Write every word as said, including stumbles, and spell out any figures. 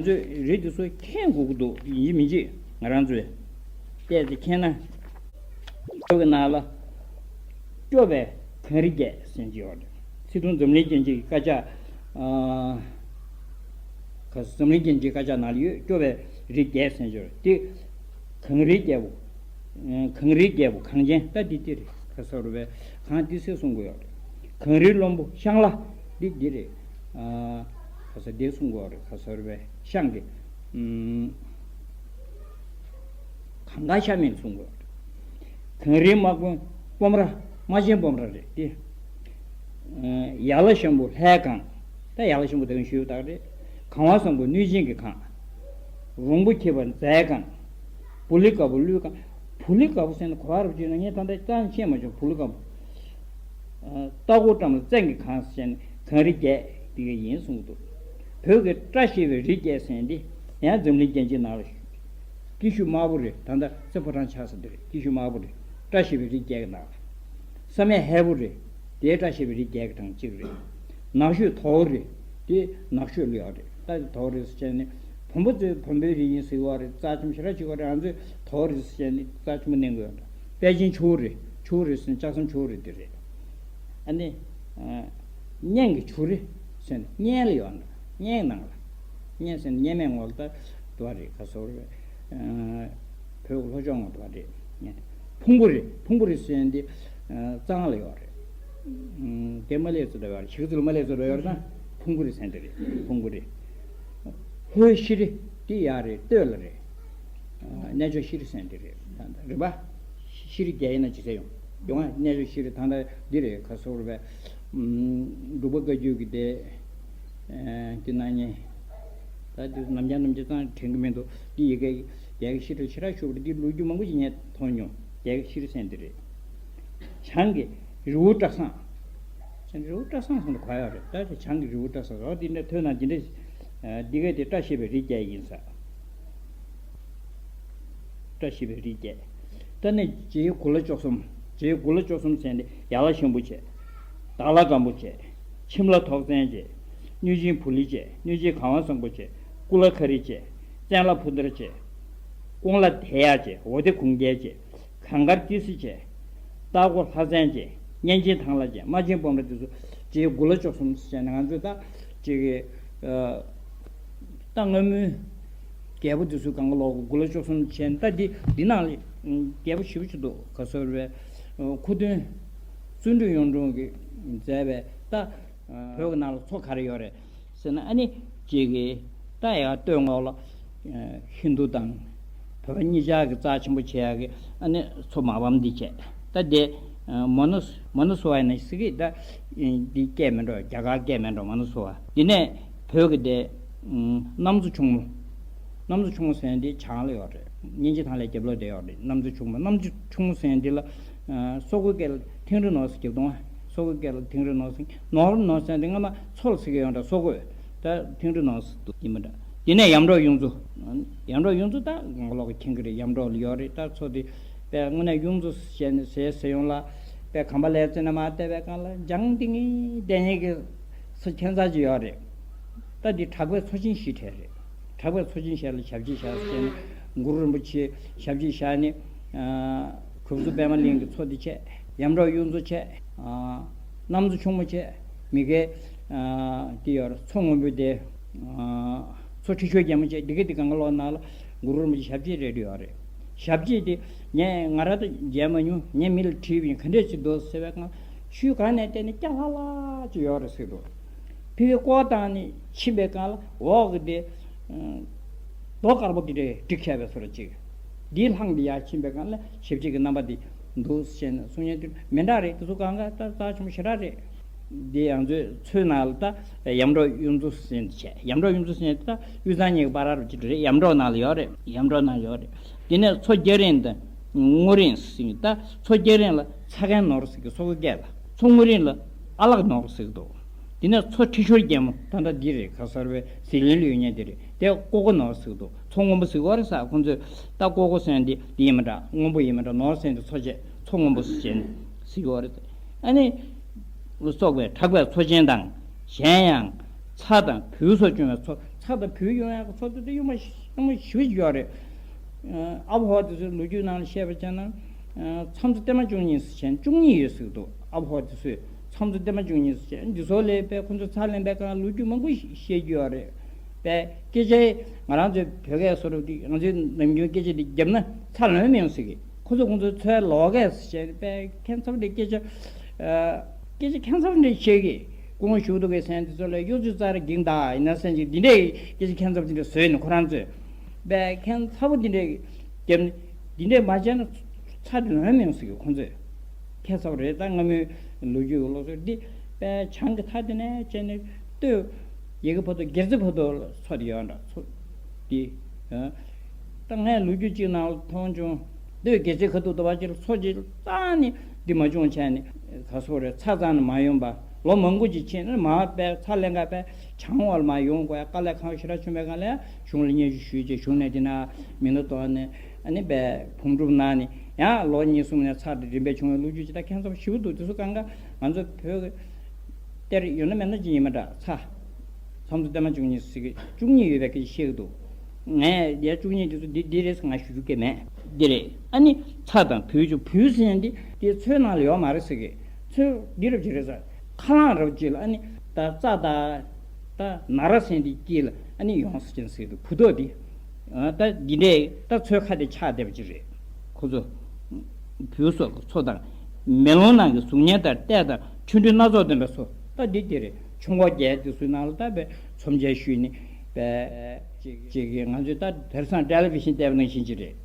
ཚོས་རིགས་དེ་ཚོ་མཁྱེན་དགོས་ཀྱི་འདུག་ཡིན་མིན་གཅིག་ང་རང་ཚོས་བལྟས་ཏེ་མཁྱེན་ན། བོད་ཀྱི་ནང་ལ་སྐྱོ་བའི་གངས་རི་བརྒྱད་ཟེར་གྱི་ཡོད་རེད། ཚིག་ཐུང་འཛམ་གླིང་རྒྱན་ཆའི་སྐད་ཆ། ཨ། ག་འཛམ་གླིང་རྒྱན་ཆའི་སྐད་ཆ་ནང་ལ་ཡོད། སྐྱོ་བའི་རི་བརྒྱད་ཟེར་གྱི་ཡོད་རེད་དེ། གངས་རིའི་རྒྱལ་པོ། གངས་རིའི་རྒྱལ་པོ་གངས་ཅན་ད་འདི་འདི་རེད། ག་ས་རུ་བའི་གངས་འདི་སེ་གསུང་གི་ཡོད་རེད། གངས་རིའི་བློན་པོ་ཤང་ལ་འདི་འདི་རེད། ཨ། ག་ས་འདི་གསུང་གི་ཡོད་རེད། ག་ས་རུ་བའི་ཤང་གི། ཨུམ། གངས་དཀར་ཤ་མེད་གསུང་གི་ཡོད་རེད། གངས་རིའི་དམག་དཔོན་སྤོམ་ར་རྨ་ཆེན་སྤོམ་ར་རེད་དེ། ཡ་ལ་ཞང་པོ་ལྷའི་གངས། ད་ཡ་ལ་ཞང་པོ་དེ་ག་ཞུས་པ་དག་རེད། གངས་བ་བཟང་པོ་གནོད་སྦྱིན་གྱི་གངས། རོང་པོ་ཁྱི་པ་མཛའི་གངས། བུ་ལི་དཀར་པོ་ཀླུའི་གངས། བུ་ལི་དཀར་པོ་ཟེར་ན་ག་བ་རེད་ཅེ་ན་ངས་ད་ལྟ་རྩ་ནས་ཤེས་མ་བྱུང་བུ་ལི་དཀར་པོ། རྟ་མགོ་བཀྲམ་ལ་བཙན་གྱི་གངས་ཟེར་ནས་གངས་རི་བརྒྱད་དེ་ག་ཡིན་གསུངས་འདུག་བོད་ཀྱི་བཀྲ་ཤིས་པའི་རི་བརྒྱད་ཟེར་འདི་ཡང་འཛམ་གླིང་རྒྱན་ཆའི་ནང་ལ་ཀི་ཤུ་དམར་པོ་རེད། ད་ལྟ་རྩེ་ཕོ་བྲང་ཆགས་ས་འདི་རེད། ཀི་ཤུ་དམར་པོ་རེད། བཀྲ་ཤིས་པའི་རི་བརྒྱད་ཀྱི་ནང་ལ། བསམ་ཡས་ཧས་པོ་རེད། དེའི་བཀྲ་ཤིས་པའི་རི་བརྒྱད་ཀྱི་གྲངས་གཅིག་རེད། ནགས་ཤོད་དོ་རེད། དེ་ནགས་ཤོད་ལ་ཡོད་རེད། ད་དོ་རེད་ཟེར་བྱས་ནས་བོན་པོ་ཚོས་བོན་པོའི་རི་ཡིན་ཟེར་བ་རེད། རྩ་ཆེན་པོ་ཞེ་དྲག་ཅིག་ཡོད་རེད། ང་ཚོས་དོ་རེད་ཟེར་བྱས་ནས་རྩ་ཆེན་པོ་གནང་གི་ཡོད་རེད། དཔལ་ཆེན་ཆུ་བོ་རེད། ཆུ་བོ་རེད་ཟེར་ནས་ལྕགས་ཟམ་ཆུ་བོ་རེད་དེ་རེད། ཨ་ནི། གཉན་གྱི་ཆུ་རེད་ཟེར་ནས་གཉན་ལ་ཡོད་རེད། གཉན་ནང་ལ། གཉན་ཟེར་ནས་གཉན་མའི་ངོ་ལ་ད་འདུག་བ་རེད། ག་ཟེར་རེད། བོད་ཀྱི་ལྷོ་ཕྱོགས་ངོ་འདུག་བ་རེད། ཕུང་པོ་རེད། ཕུང་པོ་རེད་ཟེར་ནས་འདི། རྩ་སྔགས་ལ་ཡོད་རེད། དེ་མ་ལས་ཚོ་འདྲ་ཡོད་རེད། ཞིག་ཚོ་ལ་མ་ལས་ཚོ་འདྲ་ཡོད་རེད་ན་ཕུང་པོ་རེད་ཟེར་འདི་རེད། ཕུང་པོ་རེད། ལྷོའི་ཤི་རི་འདི་ཡ་རེད། སྟོད་ལ་རེད། གནས་མཆོག་ཤི་རི་ཟེར་འདི་རེད། རེད་པ། ཤི་རི་བརྒྱད་ཡིན་ན་ཇི་སྲིད་ཡོང་། ཡོང་ང་གནས་མཆོག་ཤི་རི་ད་ལྟ་འདི་རེད། ག་ཟེར་རེད་པས། འབྲུག་པ་བཀའ་བརྒྱུད་ཀྱི་སྡེ། འདི་ན་ནི། ད་འདི་ནམ་རྒྱུན་ནམ་རྒྱུན་ཙང་དྲན་གྱི་མི་འདུག་འདི་ཡི་གེ་རྒྱ་གི་ཤི་རི་ཞེ་དྲག་ཤོད་པ་རེད། འདི་ལོ་རྒྱུས་མང་པོ་ཞིག་ངས་མཐོང་མྱོང་། རྒྱ་གི་ཤི་རི་ཟེར་འདི་རེད། བྱང་གི་རི་བོ་བཀྲ་བཟང་། བྱང་རི་བོ་བཀྲ་བཟང་ཟེར་ན་ག་ཡོད་རེད། ད་དེ་བྱང་གི་རི་བོ་བཀྲ་བཟང་ཟེར་འདི་འདྲ་ཐོས་ན་འདི་འདྲ། འདི་ག་དེ་བཀྲ་ཤིས་པའི་རི་བརྒྱད་ཡིན་ས། བཀྲ་ཤིས་པའི་རི་བརྒྱད། ད་ནི་རྗེ་གུ་ལ་བཅུ་གསུམ། རྗེ་གུ་ལ་བཅུ་གསུམ་ཟེར་ནི་ཡ་ལ་ཞང་པོ་བྱས། དྭགས་ལྷ་སྒམ་པོ་བྱས། ཁྱིམ་ལྷ་ཐོག་བཙན་བྱས། གནོད་སྦྱིན་བུ་ལི་བྱས། གནོད་སྦྱིན་གངས་བ་བཟང་པོ་བྱས། སྐུ་ལྷ་ཁ་རི་བྱས། བཙན་ལྷ་ཕུན་དར་བྱས། ཀོང་ལྷ་དེ་ཡག་བྱས། འོ་དེ་གུང་རྒྱལ་བྱས། གངས་དཀར་ཏི་སེ་བྱས། རྟ་མགོ་ལྷ་བཙན་བྱས། གཉན་ཆེན་ཐང་ལྷ་བྱས། རྨ་ཆེན་སྤོམ་ར་དེ་ཚོ་རྗེ་གུ་ལ་བཅུ་གསུམ་ཟེར་ནས་ང་ཚོས་ད་ཅིག་གི། ད་སྔ་མོའི་རྒྱལ་པོ་དེ་ཚོའི་སྒང་ག་ལོག་གུ་ལ་བཅུ་གསུམ་བྱས་ནས། ད་འདི་འདི་ནང་ལ་རྒྱལ་པོ་ཞེ་པོ་ཅིག་འདུག་ག་ཟེར་བའི་ཁུ་སྟོན་བརྩོན་འགྲུས་གཡུང་དྲུང་གིས་མཛད་པའི་ད་བོད་ཀྱི་ནང་ལ་མཚོ་ག་རེ་ཡོད་རེད་ཟེར་ན། ཨ་ནི་ཅིག་གི་ད་ཡ་སྟོད་ངོགས་ལ་ཧིན་རྡུ་དང་བོད་པ་གཉིས་ཆར་གྱི་རྩ་ཆེན་པོ་བྱེད་ཡག་གི་ཨ་ནི་མཚོ་མ་ཕམ་འདི་བྱས། ད་དེ་མོ་ན་མོ་ན་སུ་བ་ཡིན་ན་ཟེར་གི། ད་འདི་སྐད་མེད་འགྲོ། རྒྱ་གར་སྐད་མེད་འགྲོ། མོ་ན་སུ་བ། དེ་ནས་བོད་ཀྱི་དེ་གནམ་མཚོ་ཕྱུག་མོ། གནམ་མཚོ་ཕྱུག་མོ་ཟེར་ན་དེ་བྱང་ལ་ཡོད་རེད། གཉན་ཆེན་ཐང་ལྷའི་རྒྱབ་ལོགས་དེ་ཡོད་རེད། གནམ་མཚོ་ཕྱུག་མོ། གནམ་མཚོ་ཕྱུག་མོ་ཟེར་ན་དེ་ལ་སོག་པོའི་སྐད་ལ་ཐིང་རི་ནོར་ཟེར་གྱི་འདུག་སོག་པོའི་སྐད་ལ་ཐིང་རི་ནོར་ཟེར། ནོར་ནོར་ཟེར་ན་དེ་སྔ་མ་མཚོ་ལ་ཟེར་གྱི་ཡོད་འདྲ། སོག་པོས། ད་ཐིང་རི་ནོར་ཟེར་འདུག་ཡིན་པ་འདྲ། དེ་ནས་ཡམ་འབྲོག་གཡུ་མཚོ། ཡམ་འབྲོག་གཡུ་མཚོ་ད་གང་ག་ལོག་གི་མཁྱེན་གྱི་རེད། ཡམ་འབྲོག་ལ་ཡོད་རེད། ད་མཚོ་དེ་དཔེ་དངོས་གནས་གཡུ་མཚོ་ཟེར་ནས་ཟེར་ཟེར་ཡོང་ལ། དཔེ་གམ་པ་ལའི་རྩེ་ནས་མར་བལྟས་པའི་སྒང་ལ་ལྗང་ཏིང་ངེ་བསྡད་མཁན་གྱི་མཚོ་ཁྱད་མཚར་ཅིག་ཡོད་རེད། ད་འདི་གྲགས་པའི་མཚོ་ཆེན་བཞི་གྲས་རེད། གྲགས་པའི་མཚོ་ཆེན་བཞི་ལ་ཞབས་རྗེས་བཞག་ཟེར་ནས་གུ་རུ་རིན་པོ་ཆེ་ཞབས་རྗེས་བཞག་ནས། གོས་ཚོ་པདྨ་གླིང་གི་མཚོ་དེ་བྱས། ཡམ་འབྲོག་གཡུ་མཚོ་བྱས། གནམ་མཚོ་ཕྱུག་མོ་བྱས། མི་གའི་དེ་ཡོད་རེད། མཚོ་སྔོན་པོ་དེ། མཚོ་ཁྲི་ཤོར་རྒྱལ་མོ་བྱས། འདི་ག་དེ་སྒང་ག་ལོག་ནང་ལ་གུ་རུ་རིན་པོ་ཆེ་ཞབས་རྗེས་རེད་ཡོད་རེད། ཞབས་རྗེས་དེ་ངས་ང་རང་ད་མཇལ་མ་མྱོང་། ངས་མི་ལ་དྲིས་པ་ཡིན། ག་འདྲས་ཅིག་འདུག་ཟེར་བའི་སྒང་ཆུ་སྒང་ནས་བལྟས་ནས་སྐྱ་ལྷག་ལྷག་ཅིག་ཡོད་རེད་ཟེར་འདུག་ཕི་བའི་ཀོ་བཏང་ནས་ཕྱིན་པའི་སྒང་ལ་འོག་གི་དེ། རྡོ་དཀར་པོ་དེ་འདྲས་བསྒྲིགས་བྱས་པའི་བཟོ་འདྲ་ཅིག་འདིའི་ལྷང་དེ་ཡར་ཕྱིན་པའི་སྒང་ལ་ཞབས་རྗེས་ཀྱི་རྣམ་པ་དེ་འདུག་ཟེར་ནས་གསུང་མཁན་དེ་མི་འདྲ་རེད། དེ་ཚོ་སྒང་ག་ད་རྩ་ཆེན་པོ་ཞེ་དྲག་རེད། འདི་ང་ཚོའི་མཚོའི་ནང་ལ་ད་ཡམ་འབྲོག་གཡུ་མཚོ་ཟེར་ནས་བྱས། ཡམ་འབྲོག་གཡུ་མཚོ་ཟེར་ནས་ད་དབུས་གཙང་གཉིས་ཀྱི་བར་རུ་ཅིག་རེད། ཡམ་འབྲོག་ནང་ལ་ཡོད་རེད། ཡམ་འབྲོག་ནང་ཡོད་རེད། དེ་ནས་མཚོ་རྒྱ་རིང་དང་སྔོ་རིང་ཟེར་གྱི། ད་མཚོ་རྒྱ་རིང་ལ་ཚ་མཁན་ནོར་ཟེར་གྱི། སོག་པོའི་སྐད་ལ། མཚོ་སྔོ་རིང་ལ་ཨ་ལགས་ནོར་ཟེར་གྱི་འདུག་དེ་ནས་མཚོ་ཁྲི་ཤོར་རྒྱལ་མོ་ད་ལྟ་འདི་རེད། ག་ཟེར་བའི་ཟི་ལིང་ལ་ཡོད་མཁན་དེ་རེད། དེ་ཀོ་ཀོ་ནོར་ཟེར་གྱི་འདུག་མཚོ་སྔོན་པོ་ཟེར་གྱི་ཡོད་རེད་ཟེར། ཁོང་ཚོས་ད་ཀོ་ཀོ་ཟེར་ཡག་འདི་འདི་ཡིན་མི་འདྲ། སྔོན་པོ་ཡིན་མི་འདྲ། ནོར་ཟེར་ཡག་འདི་མཚོ་བྱས། མཚོ་སྔོན་པོ་ཟེར་བྱས་ནས་ཟེར་གྱི་ཡོད་རེད། ཨ་ནི་སོག་པོའི་གྲགས་པའི་མཚོ་ཆེན་དང་། གཞན་ཡང་ཚྭ་དང་བོའུ་སོགས་བྱུང་བའི་མཚོ། ཚྭ་དང་བོད་ཡོང་ཡག་གི་འཚོ་སྡོད་དེ་གཡུག་མ་གཡུག་མ་ཞེ་པོ་ཅིག་ཡོད་རེད། ཨ་བ་ཧོ་དེ་ཚོའི་ལོ་རྒྱུས་ནང་ལ་བཤད་པ་བྱས་ན། མཚམས་མཚོ་སྟོད་མ་བཅུ་གཉིས་ཟེར་བྱས་བཅུ་གཉིས་ཡོད་ཟེར་གི་འདུག་ཨ་བ་ཧོ་དེ་ཚོས་མཚམས་མཚོ་སྟོད་མ་བཅུ་གཉིས་ཟེར་བྱས་འདི་ཚོ་ལས་པའི་ཁོང་ཚོ་ཚྭ་ལེན་པའི་སྒང་ལོ་རྒྱུས་མང་པོ་བཤད་རྒྱུ་ཡོད་རེད། པའི་སྐད་ཆ་ང་རང་ཚོའི་བོད་སྐད་བཟོ་འདྲ་དེ་ང་ཚོའི་ནམ་རྒྱུན་སྐད་ཆ་དེ་བརྒྱབ་ན་ཚྭ་ལོན་མི་ཡོང་ཟེར་གི། ཁོ་ཚོ་ཁོ་ཚོའི་ཚོའི་ལོག་སྐད་ཟེར་བྱས་པའི་ཁྱད་མཚར་འདྲ་སྐད་ཆ། ཨ་སྐད་ཆ་ཁྱད་མཚར་འདྲ་བཤད་གི། སྐུ་ངོ་ཞུ་འདུག་གི་ཟེར་དེ་ཚོ་ལ་གཡོ་ཇུས་རྩ་ར་འགེངས་དང་ཡིན་ན་ཟེར་གྱི་འདི་འདྲའི་སྐད་ཆ་ཁྱད་མཚར་འདི་འདྲ་བཟོས་ནས་ཁོ་རང་ཚོས་པའི་ཁྱད་མཚར་པོ་འདི་འདྲའི་རྒྱབ་ནས་འདི་འདྲའི་མ་བྱས་ན་ཚྭ་འདི་ལོན་མི་ཡོང་ཟེར་གི། ཁོ་ཚོས་ཁྱད་མཚར་པོ་རེད། ད་སྔ་མོའི་ལོ་རྒྱུས་ཀྱི་ལོ་སོར་འདི་པའི་བྱང་གི་མཐའ་དེ་ནས་བྱས་ནས་སྟོད་ཡ་གི་བར་དུ་སྒེར་རྩེ་བར་དུ་ལ་མཚོ་དེ་ཡོད་འདྲ་མཚོ་འདི། ད་ངས་ལོ་རྒྱུས་གཅིག་ནང་ལ་མཐོང་བྱུང་། སྟོད་སྒེར་རྩེ་ཁ་ཐུག་ཏུ་བ་ཅིར་མཚོ་ཅིག་རྩ་ནས་འདི་མ་བྱུང་བྱས་ནས་ག་སོ་རེད། ཚྭ་རྩ་ནས་མ་ཡོང་པ་ལོ་མང་པོ་ཅིག་ཕྱིན་ནས་མ་པའི་ཚྭ་ལེན་ག་པའི་བྱང་བར་མ་ཡོང་དགོས་དཀའ་ལས་ཁག་ཞེ་དྲག་བྱུང་བའི་སྒང་ལ་གཞུང་ལ་སྙན་ཞུ་ཞུས་རྗེས་གཞུང་ནས་འདི་ན་མི་སྣ་གཏོང་ནས་ཨ་ནི་པའི་བུམ་སྒྲུབ་གནང་ནས་ཡང་ལོ་གཉིས་གསུམ་ནས་ཚྭ་འདི་རིམ་པས་བྱུང་བའི་ལོ་རྒྱུས་ཅིག་ད་ཁྱད་མཚར་ཞེ་པོ་འདུག་དེ་ཚོ་གང་ག་ང་ཚོ་བོད་ཀྱི་གཏེར་ཡོད་ན་མེད་ན་ཅི་ཡིན་མ་འདྲ་ཚྭ། མཚམས་མཚོ་སྟོད་མ་བཅུ་གཉིས་ཟེར་གི་བཅུ་གཉིས་ཡོད་པའི་སྐད་ཆ་བཤད་ཀྱི་འདུག་ངས་ཡ་བཅུ་གཉིས་དེ་ཚོ་འདི་འདི་རེད་ཟེར་ང་ཞུ་རྒྱུ་གི་མེད། འདི་རེད། ཨ་ནི་ཚྭ་དང་བོད་ཆུ་བོད་ཟེར་ཡ་འདི་དེ་མཚོའི་ནང་ལ་ཡོད་མ་རེད་ཟེར་གི། མཚོ་འདི་རབ་ཅིག་རེད་ཟེར། ཁ་ལངས་རབ་ཅིག་ལ་ཨ་ནི་ད་རྩྭ་དང་ད་ན་ར་ཟེར་ཡ་འདི་དཀྱིལ་ལ་ཨ་ནི་ཡོང་ཟེར་གྱིན་ཟེར་གི་འདུག་བུ་ཐོག་འདི། ཨ་ད་འདི་འདྲས་ད་མཚོའི་ཁ་དེ་ཆགས་བསྡད་པ་ཅིག་རེད། ཁོ་ཚོ་བོད་སོག་གི་མཚོ་དང་མེ་ལོང་ནང་གི་གཟུགས་བརྙན་ལྟར་ལྟས་དང་འཕྲུལ་འཕྲུལ་སྣ་ཚོགས་ལྡན་པའི་མཚོ་ད་འདི་དེ་རེད། ཆུ་འགོ་བརྒྱད་དེ་ཚོའི་ནང་ལ་ད་པའི་མཚོ་མཇལ་ཞུས་ནས་པའི་ཅིག་ཅིག་གིས་ང་ཚོས་ད་དེང་སང་ཊེ་ལི་བི་ཤན་བལྟས་པ་ནང་བཞིན་ཅིག་རེད།